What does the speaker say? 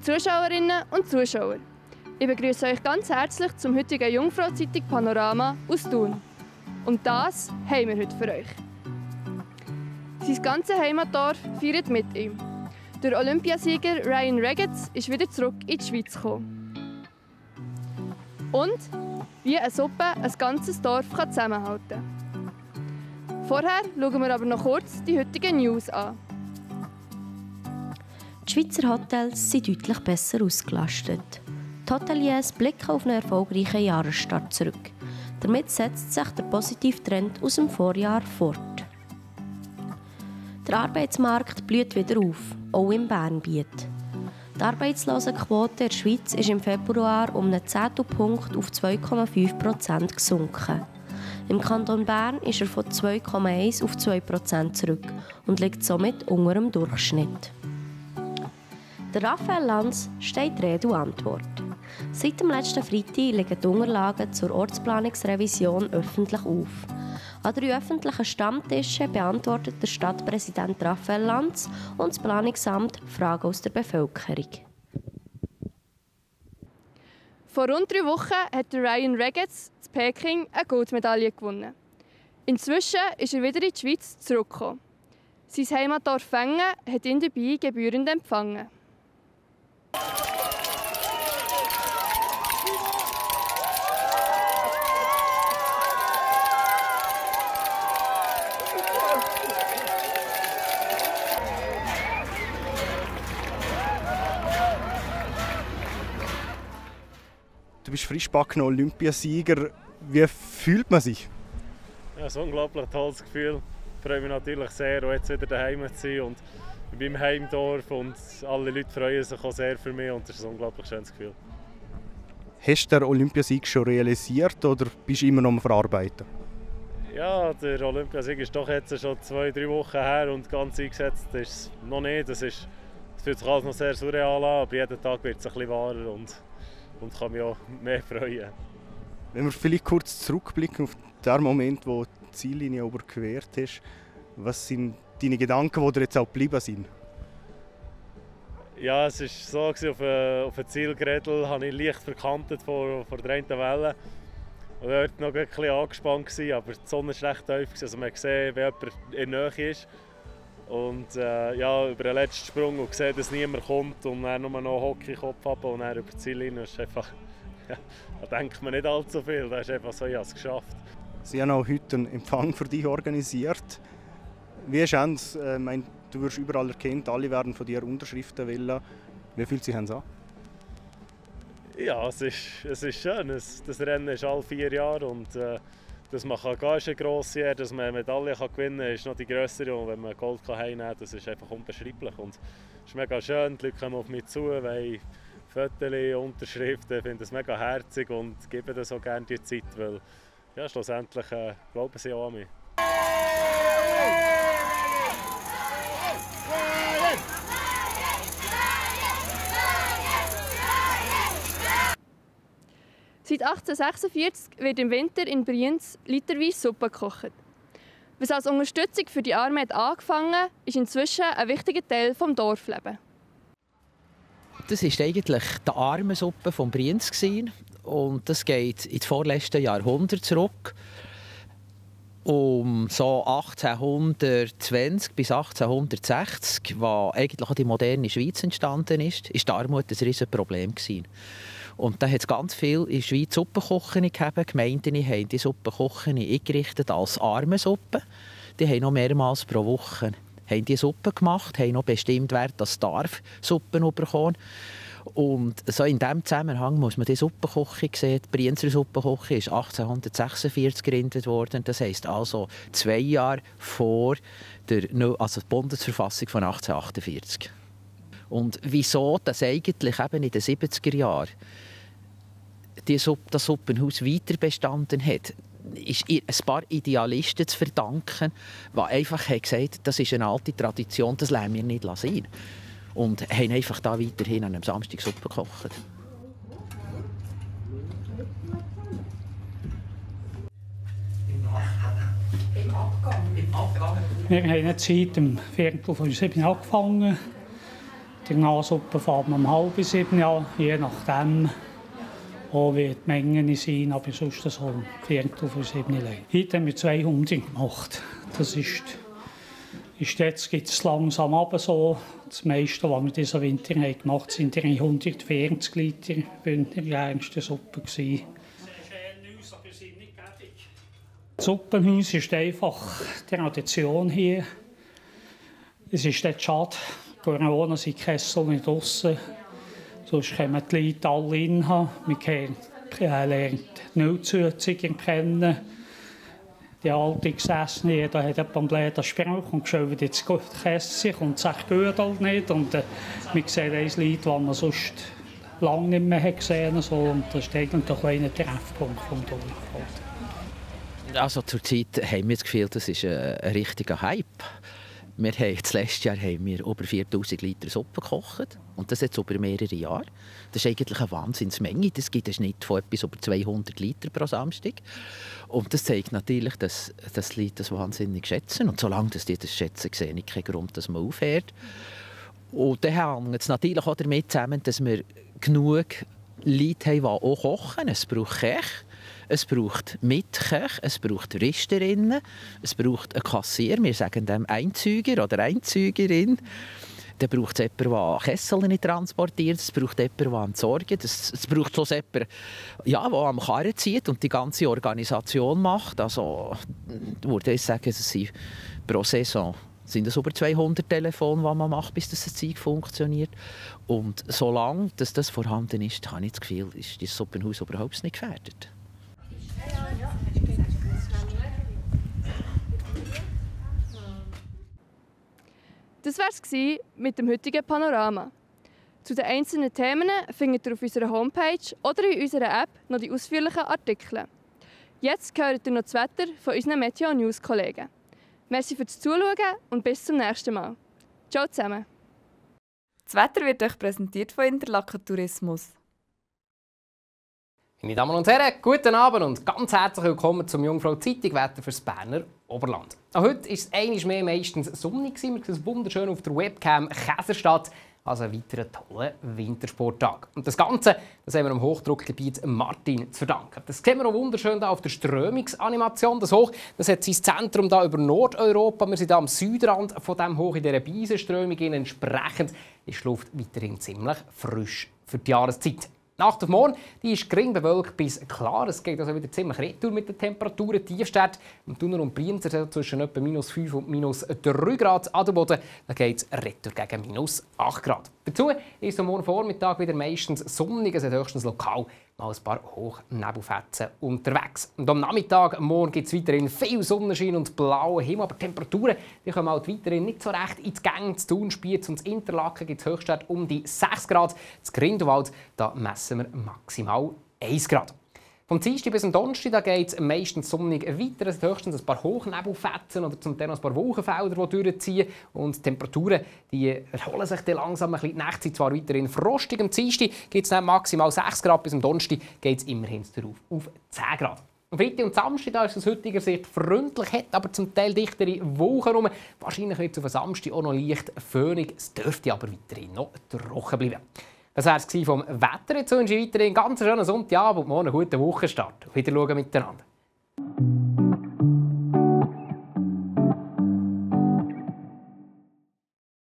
Zuschauerinnen und Zuschauer, ich begrüße euch ganz herzlich zum heutigen Jungfrau-Zeitung Panorama aus Thun. Und das haben wir heute für euch. Sein ganzes Heimatdorf feiert mit ihm. Der Olympiasieger Ryan Regetz ist wieder zurück in die Schweiz gekommen. Und wie eine Suppe ein ganzes Dorf zusammenhalten kann. Vorher schauen wir aber noch kurz die heutigen News an. Die Schweizer Hotels sind deutlich besser ausgelastet. Die Hoteliers blicken auf einen erfolgreichen Jahresstart zurück. Damit setzt sich der positive Trend aus dem Vorjahr fort. Der Arbeitsmarkt blüht wieder auf, auch im Bernbiet. Die Arbeitslosenquote in der Schweiz ist im Februar um einen Zehntelpunkt auf 2,5% gesunken. Im Kanton Bern ist er von 2,1 auf 2% zurück und liegt somit unter dem Durchschnitt. Der Raphael Lanz steht Rede und Antwort. Seit dem letzten Freitag liegen die Unterlagen zur Ortsplanungsrevision öffentlich auf. An 3 öffentlichen Stammtischen beantwortet der Stadtpräsident Raphael Lanz und das Planungsamt Fragen aus der Bevölkerung. Vor rund 3 Wochen hat Ryan Regetz in Peking eine Goldmedaille gewonnen. Inzwischen ist er wieder in die Schweiz zurückgekommen. Sein Heimatdorf Wengen hat ihn dabei gebührend empfangen. Du bist frischbackener Olympiasieger. Wie fühlt man sich? Ja, ein unglaublich tolles Gefühl. Ich freue mich natürlich sehr, auch jetzt wieder daheim zu sein und ich bin im Heimdorf und alle Leute freuen sich auch sehr für mich und das ist ein unglaublich schönes Gefühl. Hast du den Olympiasieg schon realisiert oder bist du immer noch am Verarbeiten? Ja, der Olympiasieg ist doch jetzt schon 2-3 Wochen her und ganz eingesetzt ist es noch nicht. Es fühlt sich alles noch sehr surreal an, aber jeden Tag wird es ein bisschen wahrer und kann mich auch mehr freuen. Wenn wir vielleicht kurz zurückblicken auf den Moment, wo die Ziellinie überquert hast, was sind deine Gedanken, die dir jetzt auch geblieben sind? Ja, es war so, auf den Zielgrädel habe ich leicht verkantet vor der einen Welle. Ich war noch ein bisschen angespannt, aber die Sonne war recht tief. Also man sieht, wenn jemand in der Nähe ist. Und ja, über den letzten Sprung und gesehen, dass niemand kommt und dann nur noch Hockey-Kopf haben und dann über die Ziellinie. Das ist einfach, ja, da denkt man nicht allzu viel. Das ist einfach so, ich habe es geschafft. Sie haben auch heute einen Empfang für dich organisiert. Wie ist es? Du wirst überall erkannt, alle werden von dir Unterschriften wollen. Wie fühlt sich das an? Ja, es ist schön. Das Rennen ist alle 4 Jahre und dass man gehen kann, ist eine grosse Ehre. Dass man eine Medaille gewinnen kann, ist noch die grössere. Und wenn man Gold heimnehmen kann, das ist einfach unbeschreiblich. Und es ist mega schön, die Leute kommen auf mich zu, wollen Fotos, Unterschriften. Ich finde es mega herzig und gebe das auch gerne die Zeit, weil ja, schlussendlich glauben sie auch an mich. Seit 1846 wird im Winter in Brienz literweise Suppe gekocht. Was als Unterstützung für die Armen hat angefangen, ist inzwischen ein wichtiger Teil des Dorflebens. Das war eigentlich die Armensuppe von Brienz. Und das geht ins vorletzte Jahrhundert zurück. Um so 1820 bis 1860, als eigentlich auch die moderne Schweiz entstanden ist, war die Armut ein riesiges Problem. Und da hat es ganz viel in der Schweiz Suppenküchen gegeben. Gemeinden haben die Suppenküchen eingerichtet als Armensuppe. Die haben noch mehrmals pro Woche die Suppe gemacht, haben noch bestimmt, wer das darf, Suppen bekommen. Und so in diesem Zusammenhang muss man die Suppenküche sehen. Die Brienzer Suppenküche ist 1846 gegründet worden. Das heisst also 2 Jahre vor der Bundesverfassung von 1848. Und wieso das eigentlich eben in den 70er Jahren das Suppenhaus weiter bestanden hat, ist ein paar Idealisten zu verdanken, die einfach gesagt haben, das ist eine alte Tradition, das lassen wir nicht sein. Und haben einfach da weiterhin an einem Samstag Suppe gekocht. Wir haben jetzt seit dem Viertel von 7 angefangen. Die Nachsuppe fährt man um 6:30 an, je nachdem, wie die Mengen sind, aber sonst so um 6:45. Heute haben wir 200 gemacht. Das ist jetzt geht es langsam runter so. Das meiste, was wir diesen Winter haben gemacht haben, sind 340 Liter bündnerärmste Suppe. Das Suppenhaus ist einfach Tradition hier. Es ist dort schade, Corona sind die Kessel nicht draussen. Sonst können die Leute alle rein. Man lernt Neuzuzüger kennen. Die alte Gesessene, jeder hat etwa einen blöden Spruch und schaut jetzt die Kesse und sagt, geht halt nicht. Und man sieht ein Lied, das man sonst lange nicht mehr gesehen hat. Und das ist eigentlich ein Treffpunkt vom Dorf. Also zurzeit haben wir das Gefühl, das ist ein richtiger Hype. Das letzte Jahr haben wir über 4000 Liter Suppe gekocht. Und das jetzt über mehrere Jahre. Das ist eigentlich eine Wahnsinnsmenge. Das gibt einen Schnitt von etwas über 200 Liter pro Samstag. Und das zeigt natürlich, dass die Leute das wahnsinnig schätzen. Und solange die das schätzen, sehe ich keinen Grund, dass man aufhört. Und dann hängt es natürlich auch damit zusammen, dass wir genug Leute haben, die auch kochen. Es braucht Köche. Es braucht Mitköche, es braucht Risterinnen, es braucht einen Kassier, wir sagen dem Einzüger oder Einzügerin. Dann braucht es jemanden, der Kessel nicht transportiert, es braucht jemanden, der entsorgt, es braucht schon jemanden, der am Karren zieht und die ganze Organisation macht. Also, ich würde sagen, es sind pro Saison sind es über 200 Telefone, die man macht, bis das Zeug funktioniert. Und solange das vorhanden ist, habe ich das Gefühl, ist das Suppenhaus überhaupt nicht gefährdet. Das war es mit dem heutigen Panorama. Zu den einzelnen Themen findet ihr auf unserer Homepage oder in unserer App noch die ausführlichen Artikel. Jetzt hört ihr noch das Wetter von unseren Meteo-News-Kollegen. Merci fürs Zuschauen und bis zum nächsten Mal. Ciao zusammen. Das Wetter wird euch präsentiert von Interlaken Tourismus. Meine Damen und Herren, guten Abend und ganz herzlich willkommen zum Jungfrau Zeitung Wetter fürs Berner Oberland. Auch heute ist es einmal mehr meistens sonnig. Wir sehen es wunderschön auf der Webcam Käserstadt. Also einen weiteren tollen Wintersporttag. Und das Ganze das haben wir im Hochdruckgebiet Martin zu verdanken. Das sehen wir auch wunderschön hier auf der Strömungsanimation. Das Hoch das hat sein Zentrum hier über Nordeuropa. Wir sind hier am Südrand von diesem Hoch in dieser Beisenströmung. Entsprechend ist die Luft weiterhin ziemlich frisch für die Jahreszeit. Nacht auf morgen die ist gering bewölkt bis klar. Es geht also wieder ziemlich retour mit den Temperaturen. Tiefstädte im Thuner und Brienzer zwischen etwa -5 und -3 Grad. Adelboden geht es retour gegen -8 Grad. Dazu ist am morgen Vormittag wieder meistens sonnig. Es hat höchstens lokal mal ein paar Hochnebelfetzen unterwegs. Und am Nachmittag morgen gibt es weiterhin viel Sonnenschein und blauen Himmel. Aber die Temperaturen die kommen halt weiterhin nicht so recht ins Gang. Zu Thun, Spiez und Interlaken gibt es Höchstwerte um die 6 Grad. Das Grindelwald da messen wir maximal 1 Grad. Vom Dienstag bis zum Donnerstag geht es meistens sonnig weiter. Es sind höchstens ein paar Hochnebelfetzen oder zum Teil noch ein paar Wolkenfelder, die durchziehen. Und die Temperaturen die erholen sich dann langsam ein bisschen. Die Nächte sind zwar weiterhin frostig. Am Dienstag gibt es dann maximal 6 Grad. Bis zum Donnerstag geht es immerhin darauf auf 10 Grad. Am Freitag und Samstag da ist es aus heutiger Sicht freundlich, hat aber zum Teil dichtere Wolken rum. Wahrscheinlich wird es auf Samstag auch noch leicht föhnig. Es dürfte aber weiterhin noch trocken bleiben. Das war es vom Wetter. Jetzt wünsche ich weiterhin einen ganz schönen Sonntagabend und morgen einen guten Wochenstart. Auf Wiedersehen miteinander.